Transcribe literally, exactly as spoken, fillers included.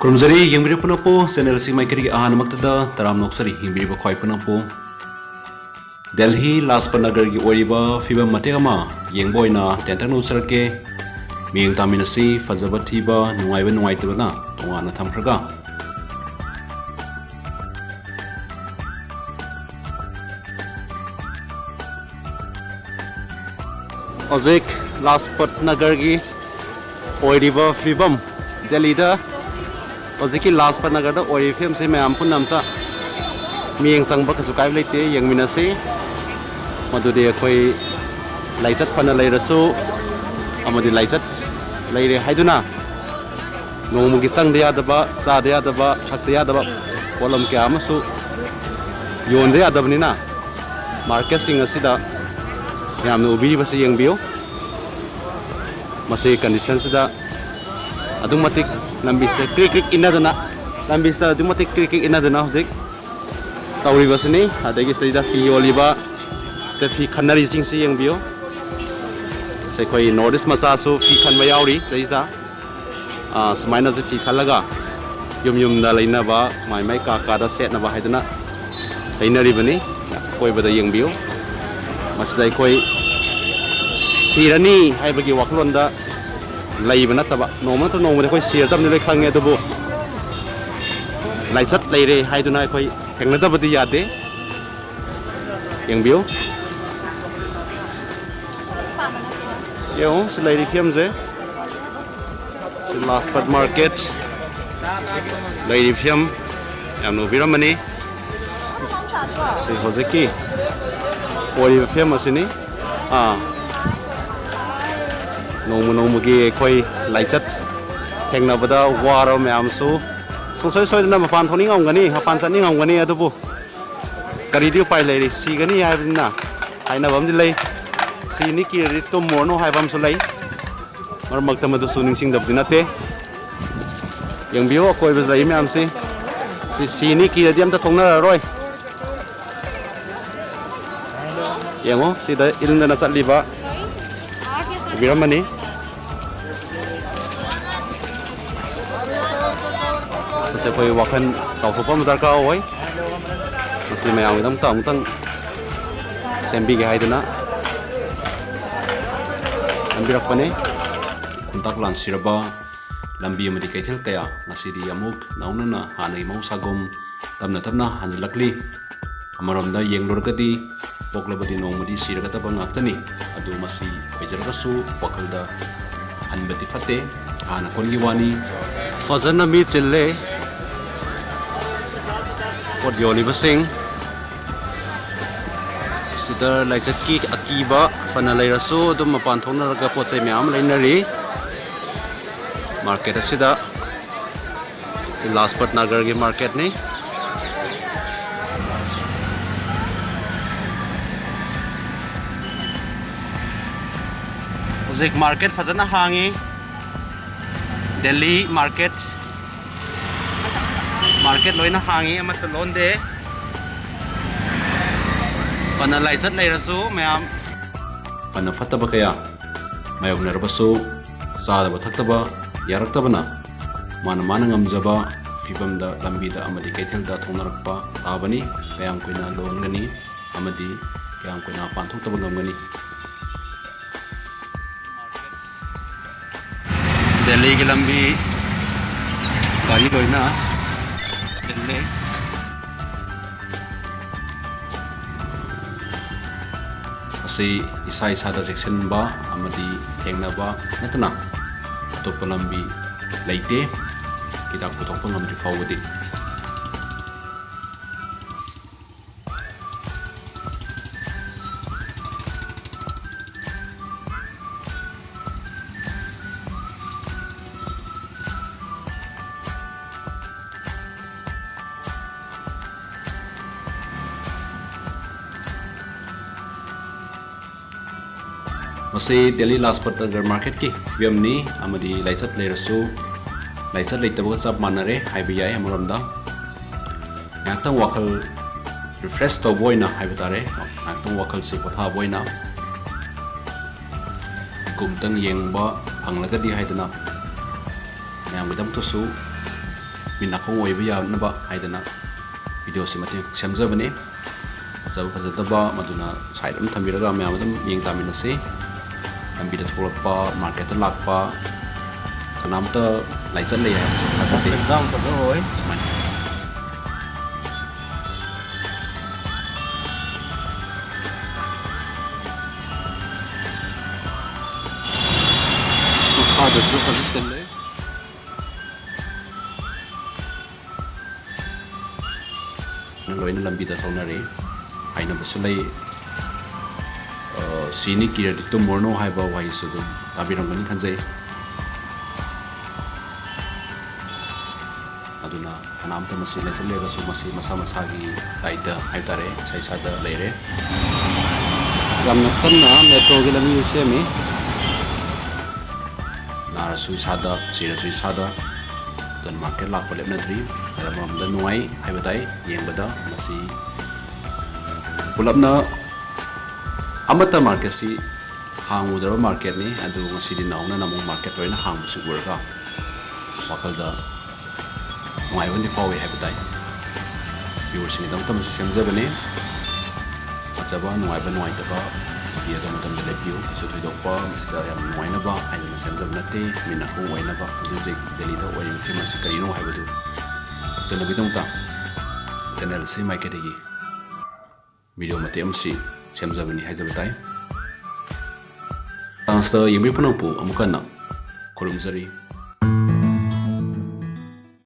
ꯈꯨꯔꯨꯝꯖꯔꯤ, ꯌꯦꯡꯕꯤꯔꯤꯕ ꯄꯨꯝꯅꯃꯛꯄꯨ꯫ ꯆꯦꯅꯦꯜ ꯑꯁꯤ ꯃꯥꯏꯀꯩꯗꯒꯤ ꯑꯍꯥꯟꯕꯃꯛꯇꯗ ꯇꯔꯥꯝꯅ ꯑꯣꯛꯆꯔꯤ, ꯌꯦꯡꯕꯤꯔꯤꯕ ꯈ꯭ꯋꯥꯏ ꯄꯨꯝꯅꯃꯛꯄꯨ꯫ ꯗꯦꯜꯍꯤ ꯂꯥꯖꯄꯠ ꯅꯒꯔꯒꯤ ꯑꯣꯏꯔꯤꯕ ꯐꯤꯕꯝ ꯃꯇꯦꯛ ꯑꯃ ꯌꯦꯡꯕ ꯑꯣꯏꯅ ꯇꯦꯟꯇꯛꯅ ꯎꯠꯆꯔꯛꯀꯦ꯫ ꯃꯤꯠꯌꯦꯡ ꯇꯥꯃꯤꯟꯅꯁꯤ, ꯐꯖꯕ ꯊꯤꯕ, ꯅꯨꯡꯉꯥꯏꯕ ꯅꯨꯡꯉꯥꯏꯇꯕꯅ ꯇꯣꯉꯥꯟꯅ ꯊꯝꯈ꯭ꯔꯒ꯫ ꯍꯧꯖꯤꯛ ꯂꯥꯖꯄꯠ ꯅꯒꯔꯒꯤ ꯑꯣꯏꯔꯤꯕ ꯐꯤꯕꯝ, ꯗꯦꯜꯂꯤꯗ ꯍꯧꯖꯤꯛꯀꯤ ꯂꯥꯖꯄꯠ ꯅꯒꯔꯗ ꯑꯣꯏꯔꯤꯕ ꯐꯤꯕꯝꯁꯤ ꯃꯌꯥꯝ ꯄꯨꯟꯅ ꯑꯝꯇ ꯃꯤꯠꯌꯦꯡ ꯆꯪꯕ ꯀꯩꯁꯨ ꯀꯥꯏꯕ ꯂꯩꯇꯦ, ꯌꯦꯡꯃꯤꯟꯅꯁꯤ꯫ ꯃꯗꯨꯗꯤ ꯑꯩꯈꯣꯏ ꯂꯥꯏꯆꯠ ꯐꯅ ꯂꯩꯔꯁꯨ ꯑꯃꯗꯤ ꯂꯥꯏꯆꯠ ꯂꯩꯔꯦ ꯍꯥꯏꯗꯨꯅ ꯅꯣꯡꯃꯒꯤ ꯆꯪꯗ ꯌꯥꯗꯕ, ꯆꯥꯗ ꯌꯥꯗꯕ, ꯊꯛꯇ ꯌꯥꯗꯕ ꯄꯣꯠꯂꯝ ꯀꯌꯥ ꯑꯃꯁꯨ ꯌꯣꯟꯗ ꯌꯥꯗꯕꯅꯤꯅ, ꯃꯥꯔꯀꯦꯠꯁꯤꯡ ꯑꯁꯤꯗ ꯃꯌꯥꯝꯅ ꯎꯕꯤꯔꯤꯕꯁꯤ ꯌꯦꯡꯕꯤꯌꯨ꯫ ꯃꯁꯤꯒꯤ ꯀꯟꯗꯤꯁꯟꯁꯤꯗ ꯑꯗꯨꯛ ꯃꯇꯤꯛ ꯂꯝꯕꯤꯁꯤꯗ ꯀ꯭ꯔꯤꯛ ꯀ꯭ꯔꯤꯛ ꯏꯟꯅꯗꯅ, ꯂꯝꯕꯤꯁꯤꯗ ꯑꯗꯨꯛ ꯃꯇꯤꯛ ꯀ꯭ꯔꯤꯛ ꯀ꯭ꯔꯤꯛ ꯏꯟꯅꯗꯅ ꯍꯧꯖꯤꯛ ꯇꯧꯔꯤꯕꯁꯤꯅꯤ꯫ ꯑꯗꯒꯤ ꯁꯤꯗꯩꯗ ꯐꯤ ꯌꯣꯜꯂꯤꯕ, ꯁꯤꯗ ꯐꯤ ꯈꯟꯅꯔꯤꯁꯤꯡꯁꯤ ꯌꯦꯡꯕꯤꯌꯨ꯫ ꯁꯤ ꯑꯩꯈꯣꯏ ꯅꯣꯔꯠ ꯏꯁ ꯃꯆꯥꯁꯨ ꯐꯤ ꯈꯟꯕ ꯌꯥꯎꯔꯤ ꯁꯤꯗꯩꯁꯤꯗ꯫ ꯑꯥ, ꯁꯨꯃꯥꯏꯅꯁꯨ ꯐꯤ ꯈꯜꯂꯒ ꯌꯨꯝ ꯌꯨꯝꯗ ꯂꯩꯅꯕ, ꯃꯥꯏ ꯃꯥꯏ ꯀꯥ ꯀꯥꯗ ꯁꯦꯠꯅꯕ ꯍꯥꯏꯗꯅ ꯂꯩꯅꯔꯤꯕꯅꯤ꯫ ꯑꯀꯣꯏꯕꯗ ꯌꯦꯡꯕꯤꯌꯨ꯫ ꯃꯁꯤꯗ ꯑꯩꯈꯣꯏ ꯁꯤꯔꯅꯤ ꯍꯥꯏꯕꯒꯤ ꯋꯥꯈꯜꯂꯣꯟꯗ ꯂꯩꯕ ꯅꯠꯇꯕ, ꯅꯣꯡꯃ ꯅꯠꯇ꯭ꯔ ꯅꯣꯡꯃꯗꯤ ꯑꯩꯈꯣꯏ ꯁꯤꯔꯗꯕꯅꯤ ꯂꯣꯏ ꯈꯪꯉꯦ, ꯑꯗꯨꯕꯨ ꯂꯥꯏꯆꯠ ꯂꯩꯔꯦ ꯍꯥꯏꯗꯨꯅ ꯑꯩꯈꯣꯏ ꯊꯦꯡꯅꯗꯕꯗꯤ ꯌꯥꯗꯦ꯫ ꯌꯦꯡꯕꯤꯌꯨ꯫ ꯌꯦꯡꯉꯨ, ꯁꯤ ꯂꯩꯔꯤ ꯐꯤꯕꯝꯁꯦ꯫ ꯁꯤ ꯂꯥꯖꯄꯠ ꯃꯥꯔꯀꯦꯠ ꯂꯩꯔꯤ ꯐꯤꯕꯝ ꯌꯥꯝꯅ ꯎꯕꯤꯔꯝꯃꯅꯤ꯫ ꯁꯤ ꯍꯧꯖꯤꯛꯀꯤ ꯑꯣꯏꯔꯤꯕ ꯐꯤꯕꯝ ꯑꯁꯤꯅꯤ꯫ ꯑꯥ, ꯅꯣꯡꯃ ꯅꯣꯡꯃꯒꯤ ꯑꯩꯈꯣꯏ ꯂꯥꯏꯆꯠ ꯊꯦꯡꯅꯕꯗ ꯋꯥꯔꯕ ꯃꯌꯥꯝꯁꯨ ꯁꯨꯡꯁꯣꯏ ꯁꯣꯏꯗꯅ ꯃꯄꯥꯟ ꯊꯣꯛꯅꯤꯡꯉꯝꯒꯅꯤ, ꯃꯄꯥꯟ ꯆꯠꯅꯤꯡꯉꯝꯒꯅꯤ, ꯑꯗꯨꯕꯨ ꯀꯔꯤꯗꯤ ꯎꯄꯥꯏ ꯂꯩꯔꯤ? ꯁꯤꯒꯅꯤ ꯍꯥꯏꯕꯅꯤꯅ ꯍꯥꯏꯅꯕ ꯑꯃꯗꯤ ꯂꯩ꯫ ꯁꯤꯅꯤ ꯀꯤꯔꯗꯤ ꯇꯨꯝꯃꯨꯔꯅꯨ ꯍꯥꯏꯕ ꯑꯃꯁꯨ ꯂꯩ꯫ ꯃꯔꯛ ꯃꯔꯛꯇ ꯃꯗꯨꯁꯨ ꯅꯤꯡꯁꯤꯡꯗꯕꯗꯤ ꯅꯠꯇꯦ꯫ ꯌꯦꯡꯕꯤꯌꯨ, ꯑꯀꯣꯏꯕꯗ ꯂꯩ ꯃꯌꯥꯝꯁꯤ꯫ ꯁꯤ ꯁꯤꯅꯤ ꯀꯤꯔꯗꯤ ꯑꯝꯇ ꯊꯣꯛꯅꯔꯔꯣꯏ꯫ ꯌꯦꯡꯉꯣ, ꯁꯤꯗ ꯏꯟꯗꯅ ꯆꯠꯂꯤꯕ ꯎꯕꯤꯔꯝꯃꯅꯤ꯫ ꯑꯩꯈꯣꯏ ꯋꯥꯈꯜ ꯆꯥꯎꯊꯣꯛꯄ ꯑꯃ ꯗꯔꯀꯥꯔ ꯑꯣꯏ꯫ ꯃꯁꯤ ꯃꯌꯥꯝꯒꯤꯗꯃꯛꯇ ꯑꯃꯨꯛꯇꯪ ꯁꯦꯝꯕꯤꯒꯦ ꯍꯥꯏꯗꯨꯅ ꯁꯦꯝꯕꯤꯔꯛꯄꯅꯤ꯫ ꯈꯣꯡꯇꯥꯛ ꯂꯥꯟꯁꯤꯔꯕ ꯂꯝꯕꯤ ꯑꯃꯗꯤ ꯀꯩꯊꯦꯜ ꯀꯌꯥ ꯉꯁꯤꯗꯤ ꯑꯃꯨꯛ ꯅꯧꯅꯅ ꯍꯥꯟꯅꯒꯤ ꯃꯍꯧꯁꯥꯒꯨꯝ ꯇꯞꯅ ꯇꯞꯅ ꯍꯟꯖꯤꯜꯂꯛꯂꯤ꯫ ꯑꯃꯔꯣꯝꯗ ꯌꯦꯡꯂꯨꯔꯒꯗꯤ ꯄꯣꯛꯂꯕꯗꯤ ꯅꯣꯡꯃꯗꯤ ꯁꯤꯔꯒꯗꯕ ꯉꯥꯛꯇꯅꯤ꯫ ꯑꯗꯨ ꯃꯁꯤ ꯑꯣꯏꯖꯔꯒꯁꯨ ꯋꯥꯈꯜꯗ ꯍꯟꯕꯗꯤ ꯐꯠꯇꯦ꯫ ꯍꯥꯟꯅ ꯀꯣꯟꯒꯤ ꯋꯥꯅꯤ꯫ ꯐꯖꯅ ꯃꯤ ꯆꯤꯜꯂꯦ꯫ ꯄꯣꯠ ꯌꯣꯜꯂꯤꯕꯁꯤꯡ ꯁꯤꯗ ꯂꯥꯏꯆꯠꯀꯤ ꯑꯀꯤꯕ ꯐꯅ ꯂꯩꯔꯁꯨ ꯑꯗꯨꯝ ꯃꯄꯥꯟ ꯊꯣꯛꯅꯔꯒ ꯄꯣꯠ ꯆꯩ ꯃꯌꯥꯝ ꯑꯃ ꯂꯩꯅꯔꯤ꯫ ꯃꯥꯔꯀꯦꯠ ꯑꯁꯤꯗ ꯁꯤ ꯂꯥꯖꯄꯠ ꯅꯒꯔꯒꯤ ꯃꯥꯔꯀꯦꯠꯅꯤ꯫ ꯍꯧꯖꯤꯛ ꯃꯥꯔꯀꯦꯠ ꯐꯖꯅ ꯍꯥꯡꯉꯤ꯫ ꯗꯦꯜꯂꯤ ꯃꯥꯔꯀꯦꯠ, ꯃꯥꯔꯀꯦꯠ ꯂꯣꯏꯅ ꯍꯥꯡꯉꯤ, ꯑꯃꯠꯇ ꯂꯣꯟꯗꯦ꯫ ꯐꯅ ꯂꯥꯏꯆꯠ ꯂꯩꯔꯁꯨ ꯃꯌꯥꯝ, ꯐꯅ ꯐꯠꯇꯕ ꯀꯌꯥ ꯃꯥꯌꯣꯛꯅꯔꯕꯁꯨ ꯆꯥꯗꯕ ꯊꯛꯇꯕ ꯌꯥꯔꯛꯇꯕꯅ ꯃꯥꯅ ꯃꯥꯅ ꯉꯝꯖꯕ ꯐꯤꯕꯝꯗ ꯂꯝꯕꯤꯗ ꯑꯃꯗꯤ ꯀꯩꯊꯦꯜꯗ ꯊꯣꯡꯅꯔꯛꯄ ꯇꯥꯕꯅꯤ꯫ ꯀꯌꯥꯝ ꯀꯨꯏꯅ ꯂꯣꯟꯒꯅꯤ ꯑꯃꯗꯤ ꯀꯌꯥꯝ ꯀꯨꯏꯅ ꯃꯄꯥꯟ ꯊꯣꯛꯇꯕ ꯉꯝꯒꯅꯤ? ꯗꯦꯜꯂꯤꯒꯤ ꯂꯝꯕꯤ ꯒꯥꯔꯤ ꯂꯣꯏꯅ ꯆꯤꯜꯂꯦ꯫ ꯃꯁꯤ ꯏꯁꯥ ꯏꯁꯥꯗ ꯆꯦꯛꯁꯤꯟꯕ ꯑꯃꯗꯤ ꯊꯦꯡꯅꯕ ꯅꯠꯇꯅ ꯑꯇꯣꯞꯄ ꯂꯝꯕꯤ ꯂꯩꯇꯦ, ꯍꯤꯗꯥꯛ ꯄꯨꯊꯣꯛꯄ ꯉꯝꯗ꯭ꯔꯤ ꯐꯥꯎꯕꯗꯤ꯫ ꯃꯁꯤ ꯗꯦꯜꯂꯤ ꯂꯥꯖꯄꯠ ꯅꯒꯔ ꯃꯥꯔꯀꯦꯠꯀꯤ ꯐꯤꯕꯝꯅꯤ, ꯑꯃꯗꯤ ꯂꯥꯏꯆꯠ ꯂꯩꯔꯁꯨ ꯂꯥꯏꯆꯠ ꯂꯩꯇꯕꯒ ꯆꯞ ꯃꯥꯟꯅꯔꯦ ꯍꯥꯏꯕ ꯌꯥꯏ꯫ ꯑꯃꯔꯣꯝꯗ ꯉꯥꯏꯍꯥꯛꯇꯪ ꯋꯥꯈꯜ ꯔꯤꯐ꯭ꯔꯦꯁ ꯇꯧꯕ ꯑꯣꯏꯅ ꯍꯥꯏꯕ ꯇꯥꯔꯦ, ꯉꯥꯏꯍꯥꯛꯇꯪ ꯋꯥꯈꯜꯁꯦ ꯄꯣꯊꯥꯕ ꯑꯣꯏꯅ ꯀꯨꯝꯇꯪ ꯌꯦꯡꯕ ꯐꯪꯂꯒꯗꯤ ꯍꯥꯏꯗꯅ ꯃꯌꯥꯝꯒꯤꯗꯃꯛꯇꯁꯨ ꯃꯤꯠ ꯅꯥꯀꯣꯡ ꯑꯣꯏꯕ ꯌꯥꯅꯕ ꯍꯥꯏꯗꯅ videoꯁꯤ ꯃꯇꯦꯛ ꯁꯦꯝꯖꯕꯅꯤ꯫ ꯐꯖꯕ ꯐꯖꯗꯕ ꯃꯗꯨꯅ side ꯑꯃ ꯊꯝꯕꯤꯔꯒ ꯃꯌꯥꯝ ꯑꯗꯨꯝ ꯌꯦꯡ ꯇꯥꯃꯤꯟꯅꯁꯤ꯫ ꯂꯝꯕꯤꯗ ꯊꯣꯛꯂꯛꯄ, marketꯇ ꯂꯥꯛꯄ, ꯀꯅꯥꯝꯇ ꯂꯥꯏꯆꯠ ꯂꯩ ꯍꯥꯏꯕꯁꯤ ꯊꯥꯖꯗꯦ꯫ Exam ꯐꯖꯔꯣꯏ꯫ ꯁꯨꯃꯥꯏꯅ꯫ ꯃꯈꯥꯗꯁꯨ ꯐꯖꯅ ꯆꯜꯂꯦ꯫ ꯂꯣꯏꯅ ꯂꯝꯕꯤꯗ ꯊꯧꯅꯔꯤ꯫ ꯍꯥꯏꯅꯕꯁꯨ ꯂꯩ, ꯑ, "ꯁꯤꯅꯤ ꯀꯤꯔꯗꯤ ꯇꯨꯝꯃꯨꯔꯅꯨ" ꯍꯥꯏꯕ ꯋꯥꯍꯩꯁꯨ ꯑꯗꯨꯝ ꯇꯥꯕꯤꯔꯝꯒꯅꯤ ꯈꯟꯖꯩ꯫ ꯑꯗꯨꯅ ꯀꯅꯥꯝꯇ ꯃꯁꯤ ꯂꯩꯆꯠꯂꯦꯕꯁꯨ ꯃꯁꯤ ꯃꯁꯥ ꯃꯁꯥꯒꯤ ꯗꯥꯏꯇ ꯍꯥꯏꯕ ꯇꯥꯔꯦ, ꯏꯁꯥ ꯏꯁꯥꯗ ꯂꯩꯔꯦ꯫ ꯌꯥꯝꯅ ꯀꯟꯅ metroꯒꯤ ꯂꯝꯕꯤ ꯁꯦꯝꯃꯤ꯫ ꯅꯥꯔꯁꯨ ꯏꯁꯥꯗ, ꯁꯤꯔꯁꯨ ꯏꯁꯥꯗ꯫ ꯑꯗꯨꯅ market ꯂꯥꯛꯄ ꯂꯦꯞꯅꯗ꯭ꯔꯤ꯫ ꯑꯃꯔꯣꯝꯗ ꯅꯨꯡꯉꯥꯏ ꯍꯥꯏꯕ ꯇꯥꯏ ꯌꯦꯡꯕꯗ꯫ ꯃꯁꯤ ꯄꯨꯂꯞꯅ ꯑꯃꯠꯇ marketꯁꯤ ꯍꯥꯡꯉꯨꯗ꯭ꯔꯕ marketꯅꯤ꯫ ꯑꯗꯨ ꯉꯁꯤꯗꯤ ꯅꯧꯅ ꯑꯃꯨꯛ market ꯂꯣꯏꯅ ꯍꯥꯡꯕꯁꯤ ꯎꯔꯒ ꯋꯥꯈꯜꯗ ꯅꯨꯡꯉꯥꯏꯕ ꯑꯃꯗꯤ ꯐꯥꯎꯏ ꯍꯥꯏꯕ ꯇꯥꯏ꯫ Viewerꯁꯤꯡꯒꯤꯗꯃꯛꯇ ꯃꯁꯤ ꯁꯦꯝꯖꯕꯅꯤ꯫ ꯐꯖꯕ, ꯅꯨꯡꯉꯥꯏꯕ, ꯅꯨꯡꯉꯥꯏꯇꯕ ꯌꯦꯡꯕ ꯃꯇꯝꯗ ꯂꯦꯞꯄꯤꯌꯨ꯫ ꯀꯩꯁꯨ ꯊꯣꯏꯗꯣꯛꯄ ꯃꯁꯤꯗ ꯌꯥꯝ ꯅꯨꯡꯉꯥꯏꯅꯕ ꯍꯥꯏꯗꯅ ꯁꯦꯝꯖꯕ ꯅꯠꯇꯦ꯫ ꯃꯤꯠ ꯅꯥꯀꯣꯡ ꯑꯣꯏꯅꯕ ꯍꯧꯖꯤꯛ ꯍꯧꯖꯤꯛ ꯗꯦꯜꯂꯤꯗ ꯑꯣꯏꯔꯤꯕ ꯐꯤꯕꯝ ꯑꯁꯤ ꯀꯔꯤꯅꯣ ꯍꯥꯏꯕꯗꯨ ꯎꯠꯆꯅꯕꯒꯤꯗꯃꯛꯇ channel ꯑꯁꯤ ꯃꯥꯏꯀꯩꯗꯒꯤ video ꯃꯇꯦꯛ ꯑꯃꯁꯤ ꯁꯦꯝꯖꯕꯅꯤ ꯍꯥꯏꯖꯕ ꯇꯥꯏ꯫ Franceꯇ ꯌꯦꯡꯕꯤꯔꯤꯕ ꯄꯨꯝꯅꯃꯛꯄꯨ ꯑꯃꯨꯛ ꯍꯟꯅ ꯈꯨꯔꯨꯝꯖꯔꯤ꯫